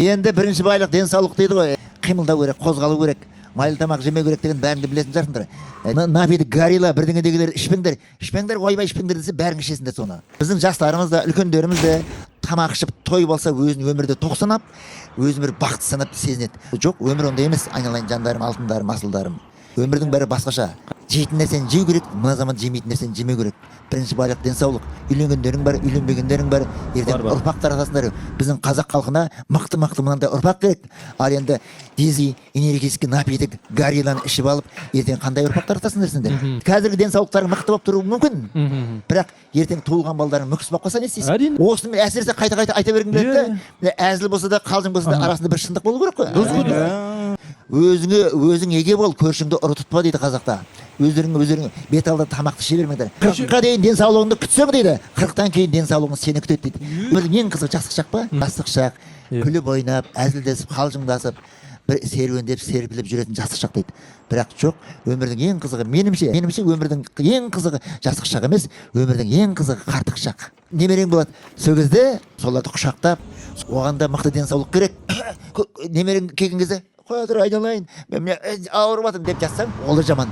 Енді бірінші байлық денсаулық дейді ғой. Қимылдау керек, қозғалу керек, майлы тамақ жемеу керек деген бәрін де білетін шығарсыңдар. Напиток, горилла бірдеңе дегендер ішпеңдер, ішпеңдер, ойбай, ішпеңдер десе, бәрің ішесіңдер соны. Біздің жастарымыз да, үлкендеріміз де тамақ ішіп той болса, өзін өмірде тоқ санап, өзін бір бақытты санап сезінеді. Жоқ, өмір ондай емес, айналайын жандарым, алтындарым, асылдарым. Өмірдің бәрі басқаша. Жейтін нәрсені жеу керек, мына заманда жемейтін нәрсені жемеу керек. Бірінші байлық денсаулық. Үйленгендерің бар, үйленбегендерің бар, ертең Бар, бар. ұрпақ таратасыңдар. Біздің қазақ халқына мықты мықты мынандай ұрпақ керек. Ал енді дизель, энергетический напиток, горилланы ішіп алып, ертең қандай ұрпақ таратасыңдар сендер? Қазіргі денсаулықтарың мықты болып тұруы мүмкін, бірақ ертең туылған балдарың мүкіс болып қалса, не істейсің? Әрине. Осыны мен әсіресе қайта қайта айта бергім келеді да. Міне, әзіл болса да, қалжың болса да, арасында бір шындық болу керек қой. Өзіңе өзің еге бол, көршіңді ұры тұтпа дейді қазақта. Өздерің өздерің бет алды тамақты іше бермеңдер. 40-қа дейін денсаулығыңды күтсең дейді, 40-тан кейін денсаулығың сені күтеді дейді. Өмірдің ең қызығы жастық шақ па, жастық шақ. Күліп ойнап, әзілдесіп, қалжыңдасып, бір серуендеп, серпіліп жүретін жастық шақ дейді. Бірақ жоқ, өмірдің ең қызығы, меніңше, өмірдің ең қызығы жастық шақ емес, өмірдің ең қызығы қарттық шақ. Немерең болады сол кезде, соларды құшақтап, оған да мықты денсаулық керек. Немерең келген кезде: «Қоя тұр, айналайын, мен міне ауырып жатырмын», – деп жатсаң, ол да жаман.